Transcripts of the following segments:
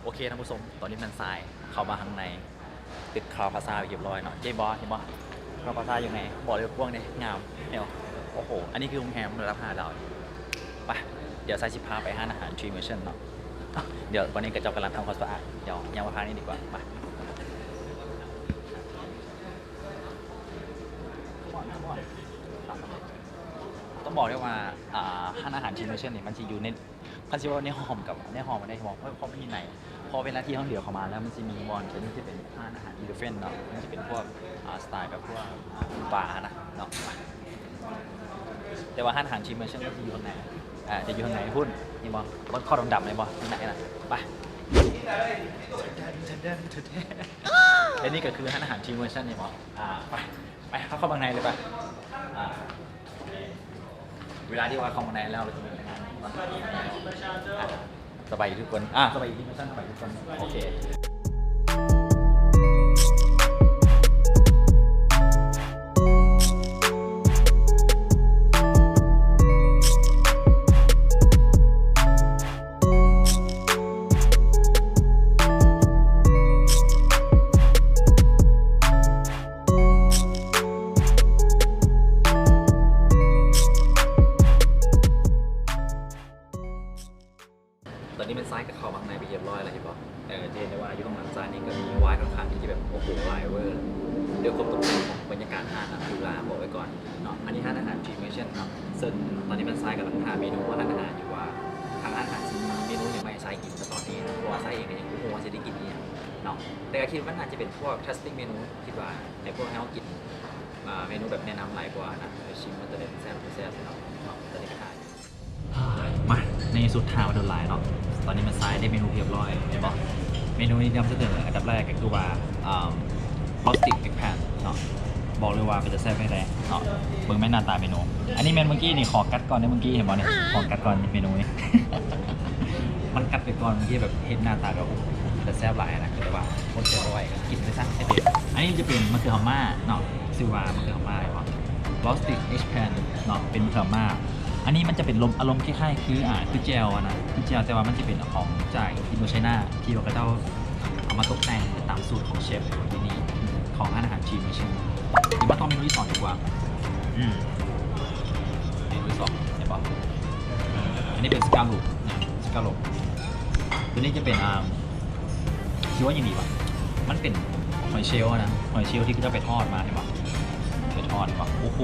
ໂອເຄທ່ານຜູ້ຊົມ ຕອນນີ້ແມ່ນຊາຍເຂົ້າມາຂ້າງໃນຕຶກ Crowne Plaza ໄປຮຽບຮ້ອຍເນາະ. ເຫັນບໍ່ ເຫັນບໍ່ Crowne Plaza ຢູ່ໃນ ບອກເລີຍກວ້າງເດ້ ງາມ ແນວ ໂອ້ໂຫ ອັນນີ້ຄືໂຮງແຮມລະດັບຫ້າດາວ. ໄປ ດຽວຊາຍຊິພາໄປຮ້ານອາຫານ Three Merchant ເນາະ. ດຽວຕອນນີ້ເຂົາເຈົ້າກຳລັງທຳຄວາມສະອາດ ດຽວຍ່າງມາທາງນີ້ດີກວ່າ. ໄປ ຕ້ອງບອກເລີຍວ່າ ອ່າ ຮ້ານອາຫານ Three Merchant ນີ້ ມັນຊິຢູ່ໃນ ຄັນຊິເວົ້າໃນຫ້ອງກັບໃນຫ້ອງມັນໄດ້ ເພາະມັນມີໃນ ເພາະເວລາທີ່ເຮົາຫຼຽວເຂົ້າມາແລ້ວ ມັນຊິມີບ່ອນ ຕົວນີ້ຈະເປັນຮ້ານອາຫານ Elephant ເນາະ, ມັນຈະເປັນພວກ ອ່າ ສະໄຕແບບພວກ ອ່າ ບານະເນາະ. ແຕ່ວ່າຮ້ານອາຫານ Three Merchant ມັນຊິຢູ່ຂ້າງໃນ ອ່າ ຈະຢູ່ຂ້າງໃນພຸ້ນ ເຫັນບໍ່? ບ່ອນຂໍດຳໆ ເຫັນບໍ່? ຢູ່ໃນນະ ໄປ. ແລະນີ້ກໍຄືຮ້ານອາຫານ Three Merchant ເຫັນບໍ່? ອ່າ ໄປ ໄປ ເຮົາເຂົ້າໄປຂ້າງໃນເລີຍໄປ. ອ່າ ເວລາທີ່ວ່າເຂົ້າມາໃນແລ້ວ ສະບາຍດີທຸກຄົນ ອ່າ ສະບາຍດີ ສະບາຍດີທຸກຄົນ ໂອເຄ. ຕອນນີ້ແມ່ນຊາຍກໍເຂົ້າມາຂ້າງໃນໄປຮຽບຮ້ອຍແລ້ວ ເຫັນບໍ່? ເອີ ຈະເຫັນໄດ້ວ່າຢູ່ຂ້າງຫຼັງຊາຍນີ້ກໍມີວາຍຂ້ອນຂ້າງທີ່ຈະແບບ ໂອ້ໂຫ ຫຼາຍເວີ ດ້ວຍຄວາມຕົກແຕ່ງຂອງບັນຍາກາດຮ້ານນະ ຫຼູຫຼາ ບອກໄວ້ກ່ອນເນາະ. ອັນນີ້ຮ້ານອາຫານ Three Merchant ເນາະ ເຊິ່ງຕອນນີ້ແມ່ນຊາຍກຳລັງຫາເມນູຮ້ານອາຫານຢູ່ວ່າ ທາງຮ້ານອາຫານຊິມີເມນູຫຍັງມາໃຫ້ຊາຍກິນ ຕອນນີ້ ເພາະວ່າຊາຍເອງກໍຍັງບໍ່ຮູ້ວ່າຊິໄດ້ກິນອີ່ຫຍັງເນາະ. ແຕ່ກໍຄິດວ່າມັນອາດຈະເປັນພວກ testing ເມນູ ຄິດວ່າໃຫ້ພວກເຮົາກິນ ອ່າ ເມນູແບບແນະນຳຫຼາຍກວ່ານະ ໄປຊິມວ່າຕົວໃດມັນແຊບບໍ່ແຊບເນາະ. ຕອນນີ້ກໍຫາ ມາ ໃນທີ່ສຸດຖ້າມາດົນຫຼາຍເນາະ ຕອນນີ້ແມ່ນຊາຍໄດ້ເມນູຮຽບຮ້ອຍ ເຫັນບໍ່? ເມນູທີ່ນຳສະເໜີອັນດັບແລກກໍຄືວ່າ ອ່າ roasted eggplant ເນາະ. ບອກເລີຍວ່າເປັນຕາແຊບແທ້ເນາະ. ເບິ່ງແມ່ນໜ້າຕາເມນູ ອັນນີ້ແມ່ນເມື່ອກີ້ນີ້ ຂໍກັດກ່ອນເດ້ ເມື່ອກີ້ເຫັນບໍ່ນີ້ ຂໍກັດກ່ອນເມນູນີ້ ມັນກັດໄປກ່ອນ ເມື່ອກີ້ແບບເຫັນໜ້າຕາກໍ ໂອ້ໂຫ ເປັນຕາແຊບຫຼາຍນະ ກໍເລີຍວ່າອົດໃຈບໍ່ໄຫວ ກໍກິນໄປຊະ. ອັນນີ້ຈະເປັນມະເຂືອຫອມມ້າເນາະ ຊື່ວ່າມະເຂືອຫອມມ້າເນາະ roasted eggplant ເນາະ ເປັນມະເຂືອຫອມມ້າ. ອັນນີ້ມັນຈະເປັນລົມ ອາລົມຄ້າຍໆ ຄື ອ່າ ຄືແຈ່ວຫັ້ນນະ ຄືແຈ່ວ ແຕ່ວ່າມັນຈະເປັນຂອງຈາກ Indochina ທີ່ວ່າເຂົາເຈົ້າເອົາມາຕົກແຕ່ງໄປຕາມສູດຂອງເຊຟຢູ່ທີ່ນີ້ ຂອງຮ້ານອາຫານ Three Merchant. ດຽວມາຕໍ່ເມນູທີສອງດີກວ່າ. ອືມ ເມນູທີສອງ ເຫັນບໍ່? ອືມ ອັນນີ້ເປັນ scallop ນະ scallop. ຕົວນີ້ຈະເປັນ ອ່າ ຊິວ່າຫຍັງດີວະ ມັນເປັນຫອຍເຊວນະ ຫອຍເຊວທີ່ເຂົາເຈົ້າໄປທອດມາ ເຫັນບໍ່? ໄປທອດ ເຫັນບໍ່? ໂອ້ໂຫ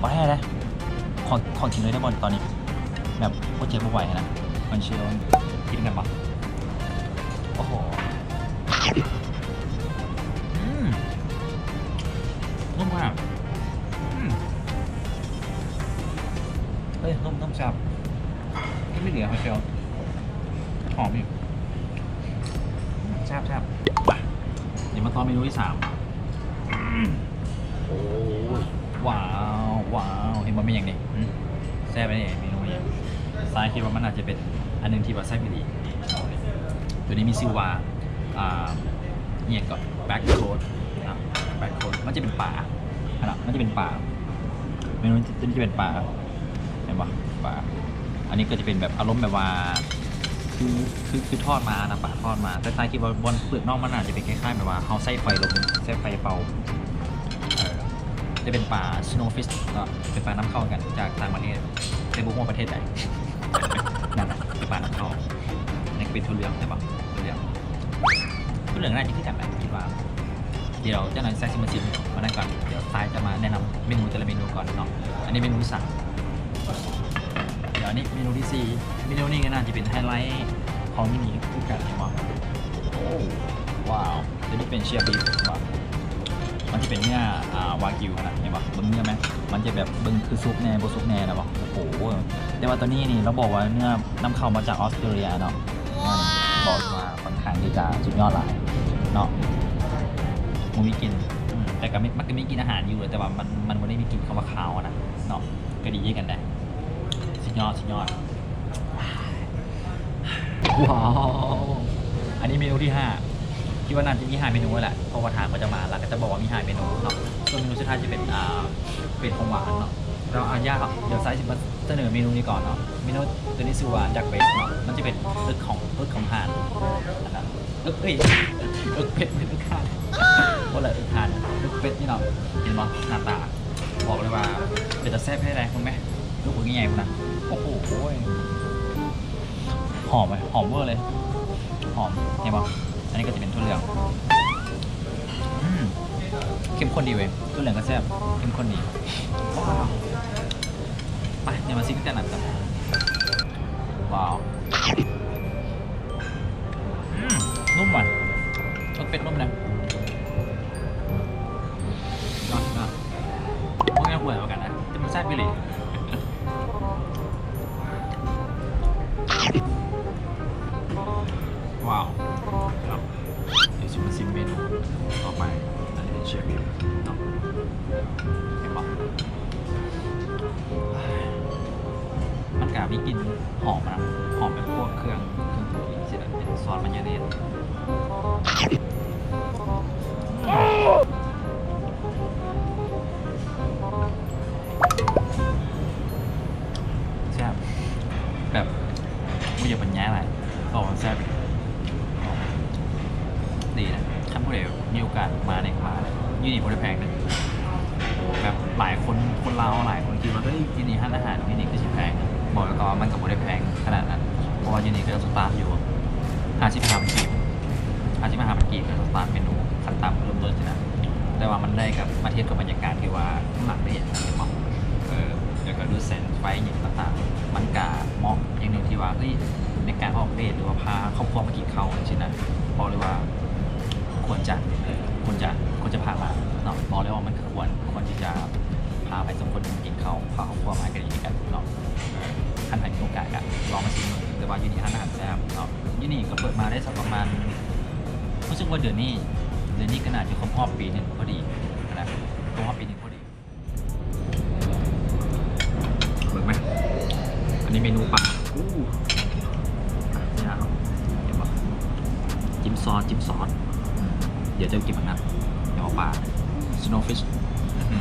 ບໍ່ແທ້ເດ້ ຂໍ ຂໍກິນເລີຍໄດ້ບໍ່ຕອນນີ້? ແບບອົດໃຈບໍ່ໄຫວນະ ຫອຍເຊວ ກິນນຳກັນບໍ່? ໂອ້ໂຫ ອືມ ນຸ້ມຂະໜາດ ອືມ ເອີ ນຸ້ມ ນຸ້ມ ແຊບ ກິນໄດ້ດີ ຫອຍເຊວ ຫອມອີກ ແຊບໆ. ໄປ ດຽວມາຕໍ່ເມນູທີສາມ. ໂອ້ຍ ວ້າວ ວ້າວ ເຫັນບໍ່ ແມ່ນຫຍັງນີ້? ຫຶ ແຊບເດ້ເມນູນີ້. ຊາຍຄິດວ່າມັນອາດຈະເປັນອັນໜຶ່ງທີ່ວ່າແຊບອີ່ຫຼີ. ຕົວນີ້ມີຊື່ວ່າ ອ່າ ອີ່ຫຍັງເກາະ Black Cod ນະ Black Cod ມັນຈະເປັນປາຫັ້ນນະ ມັນຈະເປັນປາ ເມນູຕົວນີ້ຈະເປັນປາ ເຫັນບໍ່? ປາ ອັນນີ້ກໍຈະເປັນແບບອາລົມແບບວ່າ ຄື ຄື ຄືທອດມານະ ປາທອດມາ ແຕ່ຊາຍຄິດວ່າບ່ອນເປືອກນອກມັນອາດຈະເປັນຄ້າຍໆ ແບບວ່າເຮົາໃຊ້ໄຟລົມ ໃຊ້ໄຟເປົ່າ ເອີ ຈະເປັນປາ Snowfish ເນາະ ເປັນປານຳເຂົ້າກັນຈາກຕ່າງປະເທດ ແຕ່ບໍ່ຮູ້ວ່າປະເທດໃດ ນັ້ນນະ ເປັນປານຳເຂົ້າ. ອັນນີ້ກໍເປັນຖົ່ວເຫຼືອງ ເຫັນບໍ່? ຖົ່ວເຫຼືອງ ຖົ່ວເຫຼືອງໜ້າຈະຄືກັນແຫຼະ ຄິດວ່າ. ດຽວຈັກໜ່ອຍຊາຍຊິມາຊິມອັນນັ້ນກ່ອນ ດຽວຊາຍຈະມາແນະນຳເມນູແຕ່ລະເມນູກ່ອນເນາະ. ອັນນີ້ເມນູທີ່ສາມ ດຽວອັນນີ້ເມນູທີ່ສີ່ ເມນູນີ້ກໍໜ້າຈະເປັນໄຮໄລຂອງທີ່ນີ້ຄືກັນ ເຫັນບໍ່? ໂອ້ ວ້າວ ຕົວນີ້ເປັນ Share Beef ເຫັນບໍ່? ມັນຈະເປັນເນື້ອ ອ່າ ວາກິວຫັ້ນນະ ເຫັນບໍ່? ເບິ່ງເນື້ອແມ່ນ ມັນຈະແບບເບິ່ງຄືສຸກແດ່ ບໍ່ສຸກແດ່ນະບໍ່? ໂອ້ໂຫ ແຕ່ວ່າຕົວນີ້ນີ້ລາວບອກວ່າເນື້ອນຳເຂົ້າມາຈາກອອສເຕຣເລັຍເນາະ. ບອກວ່າຂ້ອນຂ້າງທີ່ຈະສຸດຍອດຫຼາຍເນາະ ບໍ່ມີກິ່ນ ອືມ ແຕ່ກໍມີ ມັນກໍມີກິ່ນອາຫານຢູ່ ແຕ່ວ່າມັນ ມັນບໍ່ໄດ້ມີກິ່ນຄຳວ່າຄາວນະເນາະ ກໍດີຄືກັນໄດ໋ ສຸດຍອດ ສຸດຍອດ. ວ້າວ ອັນນີ້ເມນູທີຫ້າ ຄິດວ່າໜ້າຈະມີຫ້າເມນູແຫຼະ ເພາະວ່າຖາມເຂົາເຈົ້າມາ ແລ້ວເຂົາເຈົ້າບອກວ່າມີຫ້າເມນູເນາະ. ສ່ວນເມນູສຸດທ້າຍຈະເປັນ ອ່າ ເປັນຂອງຫວານເນາະ. ແລ້ວ ອາ ຢ່າ ດຽວຊາຍຊິມາສະເໜີເມນູນີ້ກ່ອນເນາະ. ເມນູໂຕນີ້ຊື່ວ່າ Duck Bass ເນາະ, ມັນຈະເປັນເອິກຂອງ ເອິກຂອງຫ່ານ ເອິກ ເອີຍ ເອິກເປັດ ເປັນເອິກຫ່ານ ບໍ່ລະ ເອິກຫ່ານ ເອິກເປັດນີ້ເນາະ. ເຫັນບໍ່ ໜ້າຕາ ບອກເລີຍວ່າເປັນຕາແຊບແທ້ໃດ. ເບິ່ງແມ ລູກບັກໃຫຍ່ພຸ້ນນະ. ໂອ້ໂຫ ຫອມເວີຍ ຫອມເວີເລີຍ ຫອມ. ເຫັນບໍ່ ອັນນີ້ກໍຈະເປັນຖົ່ວເຫຼືອງ. ອືມ ເຂັ້ມຂຸ້ນດີເວີຍ ຖົ່ວເຫຼືອງກໍແຊບ ເຂັ້ມຂຸ້ນດີ. ວ້າວ ໄປ ດຽວມາຊິມກັນນຳກັນ. ວ້າວ ອືມ ນຸ້ມຫວານ ເປັດນຸ້ມນະ. ຍອດ ຍອດ ບໍ່ແມ່ນຫວຍວ່າກັນນະ ແຕ່ມັນແຊບອີ່ຫຼີ. ວ້າວ ເນາະ ດຽວຊິມາຊິມເມນູຕໍ່ໄປ. ອັນນີ້ເປັນເຊຣີເນາະ ເຫັນບໍ່ ມັນກະມີກິ່ນຫອມນະ ຫອມແບບພວກເຄື່ອງ ເຄື່ອງປຸງອີກ ເຊັ່ນເປັນຊອດມາຍອເນດ. ແຊບ ແບບບໍ່ຢາກບັນຍາຍຫຼາຍ ເພາະວ່າມັນແຊບອີ່ຫຼີ. ດີນະ ຄັນຜູ້ໃດມີໂອກາດມານີ້ ມາເລີຍ. ຢູ່ນີ້ບໍ່ໄດ້ແພງເດີ ແບບຫຼາຍຄົນ ຄົນລາວຫຼາຍຄົນຄິດວ່າ ເອີຍ ຢູ່ນີ້ຮ້ານອາຫານຢູ່ນີ້ຄືຊິແພງ. ບອກໄວ້ກ່ອນວ່າມັນກໍບໍ່ໄດ້ແພງຂະໜາດນັ້ນ ເພາະວ່າຢູ່ນີ້ກໍສະຕາດຢູ່ຫ້າສິບຫ້າພັນກີບ ຫ້າສິບຫ້າພັນກີບກໍສະຕາດເມນູຂັ້ນຕ່ຳເລີ່ມຕົ້ນຊີ້ນະ. ແຕ່ວ່າມັນໄດ້ກັບ ມາທຽບກັບບັນຍາກາດທີ່ວ່າຂ້າງຫຼັງໄດ້ເຫັນ ເຫັນບໍ່ ເອີ ແລ້ວກໍດ້ວຍແສງໄຟຫຍັງຕ່າງໆ ມັນກະເໝາະຢ່າງໜຶ່ງທີ່ວ່າ ເອີຍ ໃນການອອກເດດ ຫຼືວ່າພາຄອບຄົວມາກິນເຂົ້າຈັ່ງຊີ້ນະ. ບອກເລີຍວ່າຄວນຈະ ເອີ ຄວນຈະ ຄວນຈະພາມາເນາະ. ບອກເລີຍວ່າມັນຄືຄວນ ຄວນທີ່ຈະພາໃຜສັກຄົນມາກິນເຂົ້າ ພາຄອບຄົວມາກິນກັນເນາະ. ເອີ ຄັນໃຜມີໂອກາດກະລອງມາຊິມເບິ່ງ. ແຕ່ວ່າຢູ່ນີ້ຮ້ານອາຫານແຊບເນາະ. ຢູ່ນີ້ກໍເປີດມາໄດ້ສັກປະມານ ຮູ້ສຶກວ່າເດືອນນີ້ ເດືອນນີ້ກໍໜ້າຈະຄົບຮອບປີໜຶ່ງພໍດີນະ ຄົບຮອບປີໜຶ່ງພໍດີ. ເບິ່ງໄໝ ອັນນີ້ເມນູປາ ອູ້ ຍາວ ເຫັນບໍ່ ຈິ້ມຊອດ ຈິ້ມຊອດ. ອືມ ດຽວຈະກິນບັກນັ້ນ ດຽວເອົາປາ Snowfish. ອື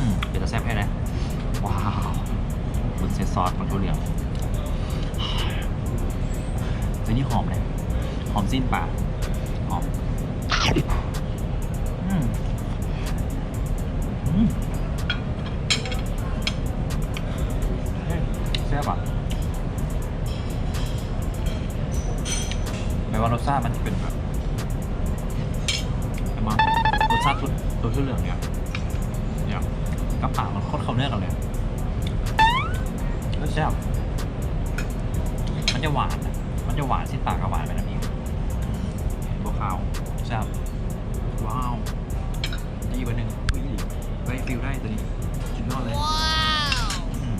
ມ ເປັນຕາແຊບແທ້ໃດ. ວ້າວ ເບິ່ງໃສ່ຊອດ ເບິ່ງຖົ່ວເຫຼືອງ. ໂຕນີ້ຫອມເດ ຫອມຊີ້ນປາ ຫອມ. ອືມ ອືມ ແຊບອະ. ແປວ່າລົດຊາດມັນຈະເປັນແບບ ແຕ່ວ່າລົດຊາດໂຕ ໂຕຖົ່ວເຫຼືອງເນຍ ເນຍ ກັບປາມັນໂຄດເຂົ້າເນື້ອກັນເລີຍ. ເອີ ແຊບ ມັນຈະຫວານນະ ມັນຈະຫວານ ຊີ້ນປາກໍຫວານໄປນຳອີກ ບໍ່ຄາວ. ແຊບ ວ້າວ ໄດ້ອີກອັນໜຶ່ງ. ເອີຍ ອີ່ຫຼີ ໄດ້ຟີລໄດ້ໂຕນີ້ ສຸດຍອດເລີຍ. ອືມ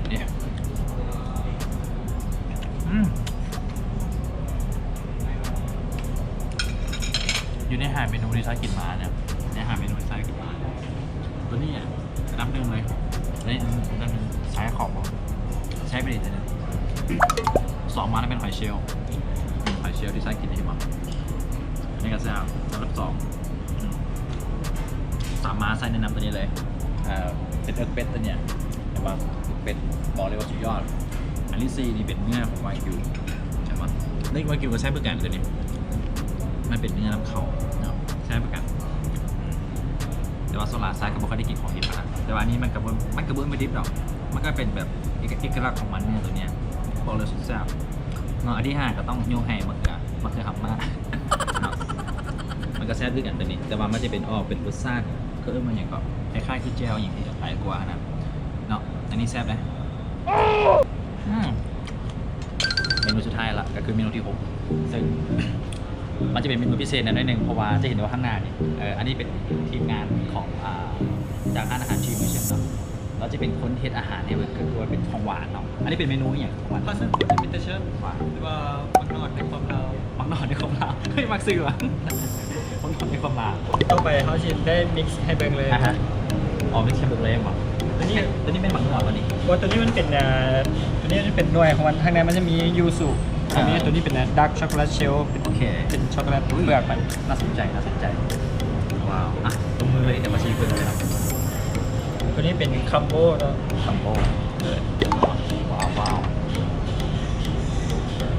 ເດ ອືມ ຢູ່ໃນຫ້າເມນູທີ່ຊາຍກິນມາເນຍ ໃນຫ້າເມນູທີ່ຊາຍກິນມາ ໂຕນີ້ ອັນດັບໜຶ່ງເລີຍ ອັນນີ້ອັນດັບໜຶ່ງ ຊາຍຂໍບອກ ແຊບອີ່ຫຼີໂຕນີ້. ສອງມາແລ້ວແມ່ນຫອຍເຊວ ຫອຍເຊວທີ່ຊາຍກິນເຫັນບໍ່ ອັນນີ້ກໍແຊບ ອັນດັບສອງ. ອືມ ສາມມາຊາຍແນະນຳໂຕນີ້ເລີຍ ເອີ ເປັນເອິກເປັດໂຕເນີ້ຍ ເຫັນບໍ່ ເປັດ ບອກເລີຍວ່າສຸດຍອດ. ອັນທີສີ່ນີ້ເປັນເນື້ອຂອງວາກິວ ເຫັນບໍ່ ເນື້ອວາກິວກໍແຊບຄືກັນໂຕນີ້ ມັນເປັນເນື້ອນຳເຂົ້າເນາະ ແຊບຄືກັນ. ອືມ ແຕ່ວ່າສ່ວນຫຼາຍຊາຍກໍບໍ່ຄ່ອຍໄດ້ກິນຂອງດິບນະ ແຕ່ວ່າອັນນີ້ມັນກໍບໍ່ ມັນກໍບໍ່ແມ່ນດິບດອກ ມັນກໍເປັນແບບເອກະ ເອກະລັກຂອງມັນ ເນື້ອໂຕເນີ້ຍ ບອກເລີຍສຸດແຊບເນາະ. ອັນທີຫ້າກໍຕ້ອງຍົກໃຫ້ມະເຂືອ ມະເຂືອຫຳມາເນາະ ມັນກໍແຊບຄືກັນໂຕນີ້ ແຕ່ວ່າມັນຈະເປັນອອກເປັນລົດຊາດ ເຂົາເອີ້ນວ່າຫຍັງເກາະ ຄ້າຍໆຄືແຈ່ວຫຍັງທີ່ຈະໄປກວ່າຫັ້ນນະເນາະ. ອັນນີ້ແຊບເດ້. ອືມ ເມນູສຸດທ້າຍລະ ກໍຄືເມນູທີຫົກ ເຊິ່ງມັນຈະເປັນເມນູພິເສດແດ່ໜ້ອຍໜຶ່ງ ເພາະວ່າຈະເຫັນໄດ້ວ່າຂ້າງໜ້ານີ້ ເອີ ອັນນີ້ເປັນທີມງານຂອງ ອ່າ ຈາກຮ້ານອາຫານ Dream Merchant ເນາະ ລາວຈະເປັນຄົນເຮັດອາຫານໃຫ້ເບິ່ງ ກໍຄືວ່າເປັນຂອງຫວານເນາະ. ອັນນີ້ເປັນເມນູອີ່ຫຍັງຂອງມັນ? ພາສເຊີນຟຣູດ ອິມມິເຕເຊິນ ຫວານ ຫຼືວ່າໝາກໜອດໃນຄວາມລາວ ໝາກໜອດໃນຄວາມລາວ. ເຮີ້ຍ ມັກຊື່ວ່າ ໝາກໜອດໃນຄວາມລາວ. ຕໍ່ໄປເຮົາຊິໄດ້ມິກໃຫ້ເບິ່ງເລີຍ. ອາຮະ ອໍ ມິກໃຫ້ເບິ່ງເລີຍແມ່ນບໍ່? ໂຕນີ້ ໂຕນີ້ແມ່ນໝາກໜອດບໍ່ນີ້? ບໍ່ ໂຕນີ້ມັນເປັນ ເອີ ໂຕນີ້ມັນເປັນໜ່ວຍຂອງມັນ ທາງໃນມັນຈະມີຢູສຸ ໂຕນີ້ ອ່າ ໂຕນີ້ເປັນ dark chocolate shell ເປັນ ໂອເຄ ເປັນຊັອກໂກແລັດ ເປືອກມັນ. ໜ້າສົນໃຈ ໜ້າສົນໃຈ. ວ້າວ ອ່ະ ລົງມືເລີຍ ດຽວມາຊີເບິ່ງເລີຍເນາະ. ຕົວນີ້ເປັນຄຳໂບເນາະ ຄຳໂບ ເອີ ວ້າວໆ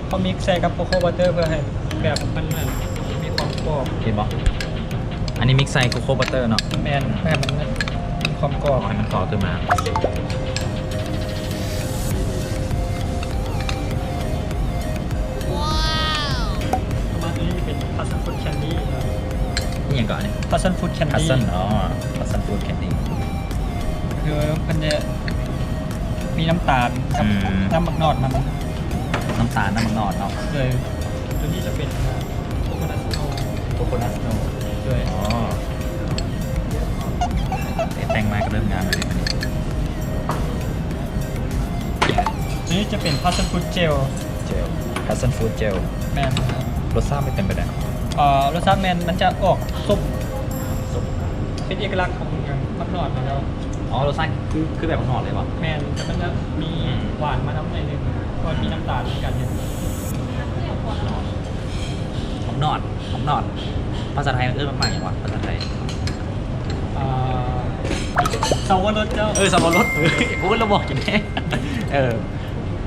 ເຂົາມິກໃສ່ກັບໂຄໂຄ່ບັດເຕີເພື່ອໃຫ້ແບບມັນ ມັນມີຄວາມກອບ ເຫັນບໍ່? ອັນນີ້ມິກໃສ່ໂຄໂຄ່ບັດເຕີເນາະ ແມ່ນ ເພື່ອໃຫ້ມັນມີຄວາມກອບ ໃຫ້ມັນກອບຂຶ້ນມາ. ຕໍ່ມາຕົວນີ້ຈະເປັນພາສເຊິນຟຣຸດແຄນດີເນາະ ອີ່ຫຍັງເກາະອັນນີ້? ພາສເຊິນຟຣຸດແຄນດີ ພາສເຊິນ ອໍ ພາສເຊິນຟຣຸດແຄນດີ ຄືເພິ່ນຈະມີນ້ຳຕານກັບ ອືມ ນ້ຳໝາກນອດມັນ ນ້ຳຕານ ນ້ຳໝາກນອດເນາະ ໂດຍ ຕົວນີ້ຈະເປັນໂຄໂຄນັດສະໂນ ໂຄໂຄນັດສະໂນ ໂດຍ ອໍ ເອີ ແຕ່ງມາກໍເລີ່ມງາມແລ້ວເດ ອັນນີ້ຈະເປັນພາສເຊິນຟຣຸດເຈວ ເຈວ ພາສເຊິນຟຣຸດເຈວ ແມ່ນ ລົດຊາດມັນເປັນແບບໃດ? ເອີ ລົດຊາດແມ່ນມັນຈະອອກສົ້ມ ສົ້ມ ເປັນເອກະລັກຂອງໝາກນອດເນາະ ອໍ ລົດຊາດຄື ຄືແບບໝາກນອດເລີຍບໍ່? ແມ່ນ ແຕ່ມັນຈະມີ ອືມ ຫວານມານຳໜ້ອຍໜຶ່ງ ເພາະວ່າມີນ້ຳຕານໃນການເຮັດ ໝາກນອດ ໝາກນອດ ພາສາໄທເອີ້ນໝາກຫຍັງວະ? ພາສາໄທ ເອີ ສາວວະລົດເຈົ້າ ເອີ ສາວວະລົດ ເອີ ໂອ້ຍ ລະບອກກິນແທ້ ເອີ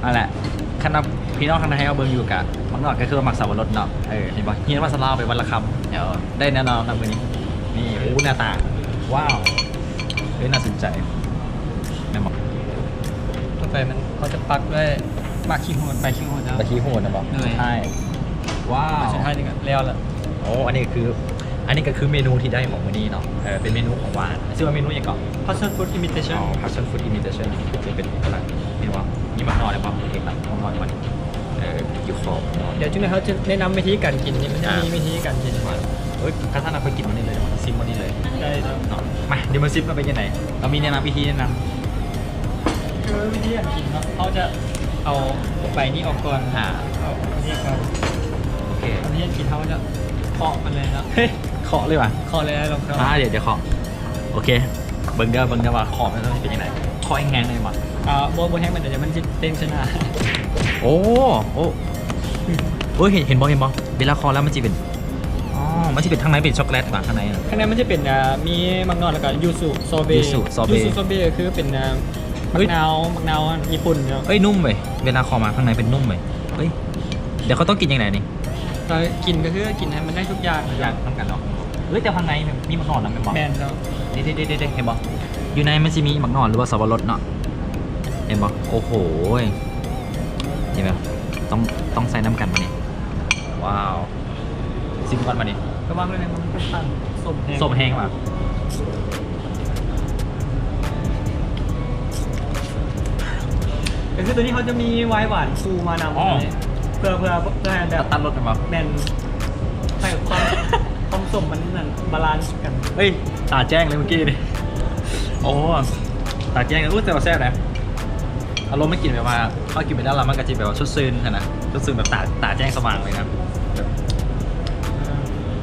ນັ້ນແຫຼະ ຄັນວ່າພີ່ນ້ອງທາງໃດເຮົາເບິ່ງຢູ່ກະ ໝາກນອດກໍຄືໝາກສາວວະລົດເນາະ ເອີ ເຫັນບໍ່? ຮຽນພາສາລາວໄປວັນລະຄຳ ເອີ ໄດ້ແນ່ນອນນະມື້ນີ້ ນີ້ ໂອ້ ໜ້າຕາ ວ້າວ ເອີ ໜ້າສົນໃຈ ແມ່ນບໍ່? ຕໍ່ໄປມັນ ເຂົາຈະປັກດ້ວຍໝາກຂີ້ຫູດ ໃບຂີ້ຫູດເນາະ ໃບຂີ້ຫູດນະບໍ່? ໂດຍ ສຸດທ້າຍ ວ້າວ ສຸດທ້າຍນີ້ກໍແລ້ວລະ ໂອ້ ອັນນີ້ຄື ອັນນີ້ກໍຄືເມນູທີ່ໄດ້ຂອງມື້ນີ້ເນາະ ເອີ ເປັນເມນູຂອງຫວານ ຊື່ວ່າເມນູຫຍັງເກາະ? ພາສເຊິນຟຣຸດອິມິເຕຊັນ ອໍ ພາສເຊິນຟຣຸດອິມິເຕຊັນ ຈະເປັນເອກະລັກ ເຫັນບໍ່? ມີໝາກນອດແລ້ວບໍ່? ເອກະລັກຂອງມັນ ເອີ ຢູ່ຂອບເນາະ ດຽວຈັ່ງໃດເຮົາຈະແນະນຳວິທີການກິນນີ້ ມັນຈະມີ ອ່າ ວິທີການກິນ ເອີຍ ຄັນຊັ້ນເຮົາໄປກິນມື້ນີ້ເລີຍ ຊິມມື້ນີ້ເລີຍ ໄດ້ເນາະ ເນາະ ມາ ດຽວມາຊິມວ່າເປັນຈັ່ງໃດ ເຮົາມີແນະນຳ ວິທີແນະນຳ ຄືວິທີການກິນເນາະ ເຮົາຈະເອົາໃບນີ້ອອກກ່ອນ ອ່າ ເອົາໃບນີ້ອອກກ່ອນ ໂອເຄ ວິທີການກິນເຮົາຈະເຄາະມັນເລີຍເນາະ ເຮີ້ຍ ເຄາະເລີຍຫວາ? ເຄາະເລີຍ ລອງເຄາະ ອ່າ ດຽວ ດຽວເຄາະ ໂອເຄ ເບິ່ງເດີ ເບິ່ງເດີວ່າເຄາະມັນເປັນຈັ່ງໃດ ເຄາະແຮງໆ ໄດ້ບໍ່? ອ່າ ບໍ່ ບໍ່ແຮງປານໃດ ດຽວມັນຊິເຕັງຊະນະ ໂອ້ ໂອ້ ເອີ ເຫັນ ເຫັນບໍ່ ເຫັນບໍ່? ເວລາເຄາະແລ້ວມັນຊິເປັນ ອໍ ມັນຊິເປັນ ທາງໃນເປັນຊັອກໂກແລັດຫວາ? ທາງໃນ ທາງໃນມັນຈະເປັນ ອ່າ ມີໝາກນອດ ແລ້ວກໍຢູສຸ ຊອເບ ຢູສຸ ຊອເບ ຢູສຸ ຊອເບ ກໍຄືເປັນ ອ່າ ເອີຍ ໝາກນາວ ໝາກນາວຍີ່ປຸ່ນເນາະ ເອີຍ ນຸ້ມເວີຍ ເວລາເຄາະມາຂ້າງໃນເປັນນຸ້ມເວີຍ ເອີຍ ດຽວເຂົາຕ້ອງກິນຈັ່ງໃດນີ້? ກໍກິນກໍຄືກິນໃຫ້ມັນໄດ້ທຸກຢ່າງ ທຸກຢ່າງນຳກັນເນາະ ເອີຍ ແຕ່ຂ້າງໃນມີໝາກນອດນຳແມ່ນບໍ່? ແມ່ນເນາະ ເດ້ໆໆໆ ເຫັນບໍ່? ຢູ່ໃນມັນຊິມີໝາກນອດ ຫຼືວ່າສາວວະລົດເນາະ ເຫັນບໍ່? ໂອ້ໂຫ ເຫັນບໍ່? ຕ້ອງ ຕ້ອງໃສ່ນຳກັນບາດນີ້ ວ້າວ ຊິມກ່ອນບາດນີ້ ລະວັງເລີຍ ມັນຂ້ອນຂ້າງສົ້ມແຮງ ສົ້ມແຮງຫວາ? ກໍຄືຕົວນີ້ເຂົາຈະມີວາຍຫວານຊູມານຳ ອໍ ເພື່ອ ເພື່ອ ເພື່ອໃຫ້ແບບຕັດລົດແມ່ນບໍ່? ແມ່ນ ໃຫ້ຄວາມ ຄວາມສົ້ມມັນນັ້ນບາລານກັນ ເອີຍ ຕາແຈ້ງເລີຍມື້ກີ້ນີ້ ໂອ້ ຕາແຈ້ງເລີຍ ໂອ້ ແຕ່ວ່າແຊບນະ ອາລົມມັນກິນແບບວ່າ ເຮົາກິນໄປແລ້ວ ແລ້ວມັນກໍຈະແບບວ່າສົດຊື່ນຫັ້ນນະ ສົດຊື່ນແບບຕາ ຕາແຈ້ງສະຫວ່າງເລີຍນະ ແບບ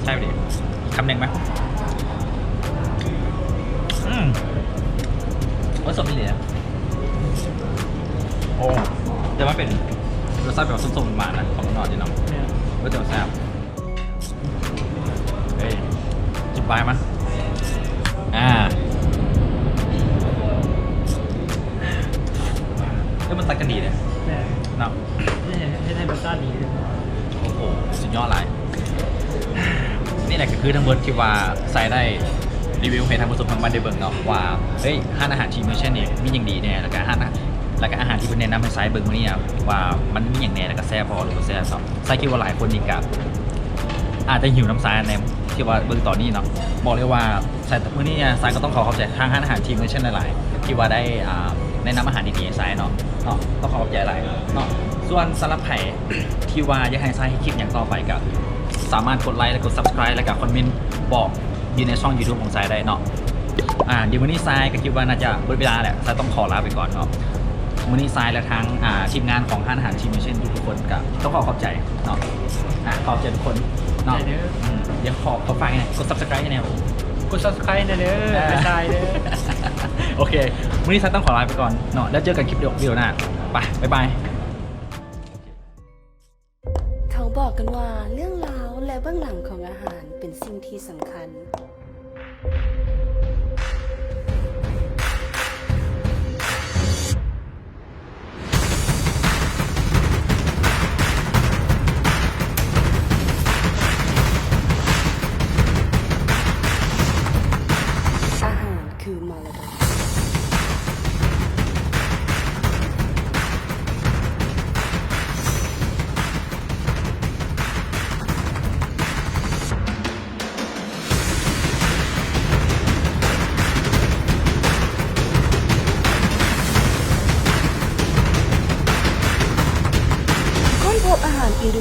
ໃຊ່ເດ ຄຳໜຶ່ງໄໝ? ອືມ ໂອ້ຍ ສົ້ມອີ່ຫຼີ ໂອ້ ແຕ່ວ່າເປັນລົດຊາດແບບວ່າສົ້ມໆ ຫວານໆ ນະ ຂອງໝາກນອດນີ້ເນາະ ແມ່ນ ໂອ້ຍ ແຕ່ວ່າແຊບ ເອີຍ ຈິບບາຍມາ ອ່າ ເອີຍ ມັນຕັດກັນດີເດ້ ແມ່ນ ເນາະ ເຮັດໃຫ້ ເຮັດໃຫ້ລົດຊາດດີເດ້ ໂອ້ໂຫ ສຸດຍອດຫຼາຍ ນີ້ແຫຼະກໍຄືທັງໝົດທີ່ວ່າຊາຍໄດ້ຣີວິວໃຫ້ທ່ານຜູ້ຊົມທາງບ້ານໄດ້ເບິ່ງເນາະ ວ່າ ເອີຍ ຮ້ານອາຫານທີ່ເມເຊນນີ້ມີຫຍັງດີແດ່ ແລ້ວກໍຮ້ານ ແລ້ວກໍອາຫານທີ່ເພິ່ນແນະນຳໃຫ້ຊາຍເບິ່ງມື້ນີ້ນະ ວ່າມັນມີຫຍັງແດ່ ແລ້ວກໍແຊບບໍ່ ຫຼືບໍ່ແຊບເນາະ ຊາຍຄິດວ່າຫຼາຍຄົນນີ້ກໍອາດຈະຫິວນຳຊາຍແດ່ ທີ່ວ່າເບິ່ງຕອນນີ້ເນາະ ບອກເລີຍວ່າ ຊາຍ ມື້ນີ້ຊາຍກໍຕ້ອງຂໍຂອບໃຈທາງຮ້ານອາຫານທີ່ເມເຊນຫຼາຍໆ ທີ່ວ່າໄດ້ ອ່າ ແນະນຳອາຫານດີໆໃຫ້ຊາຍເນາະ ເນາະ ຕ້ອງຂໍຂອບໃຈຫຼາຍເນາະ ສ່ວນສຳລັບໃຜທີ່ວ່າຢາກໃຫ້ຊາຍເຮັດຄລິບຫຍັງຕໍ່ໄປ ກໍສາມາດກົດໄລ ແລະ ກົດ Subscribe ແລະ ກໍຄອມເມັນບອກຢູ່ໃນຊ່ອງ YouTube ຂອງຊາຍໄດ້ເນາະ ອ່າ ດຽວມື້ນີ້ຊາຍກໍຄິດວ່າໜ້າຈະເບິດເວລາແຫຼະ ຊາຍຕ້ອງຂໍລາໄປກ່ອນເນາະ ມື້ນີ້ຊາຍ ແລະ ທາງ ອ່າ ທີມງານຂອງຮ້ານອາຫານທີ່ເມເຊນທຸກໆຄົນ ກໍຕ້ອງຂໍຂອບໃຈເນາະ ອ່າ ຂອບໃຈທຸກຄົນເນາະ ຂອບໃຈເດີ ອືມ ດຽວຂໍ ຂໍຝາກໃຫ້ແດ່ ກົດ Subscribe ໃຫ້ແດ່ ກົດ Subscribe ໃຫ້ແດ່ເດີ ອ່າ ຊາຍເດີ ໂອເຄ ມື້ນີ້ຊາຍຕ້ອງຂໍລາໄປກ່ອນເນາະ ແລ້ວເຈີກັນຄລິບວິດີໂອໜ້າ ໄປ ບາຍບາຍ. ເຂົາບອກກັນວ່າເລື່ອງລາວ ແລະ ເບື້ອງຫຼັງຂອງອາຫານເປັນສິ່ງທີ່ສຳຄັນ.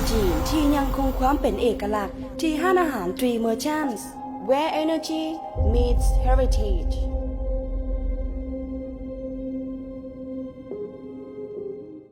ຈີນທີ່ຍັງຄົງຄວາມເປັນເອກະລັກ ທີ່ຮ້ານອາຫານ Three Merchants, where energy meets heritage.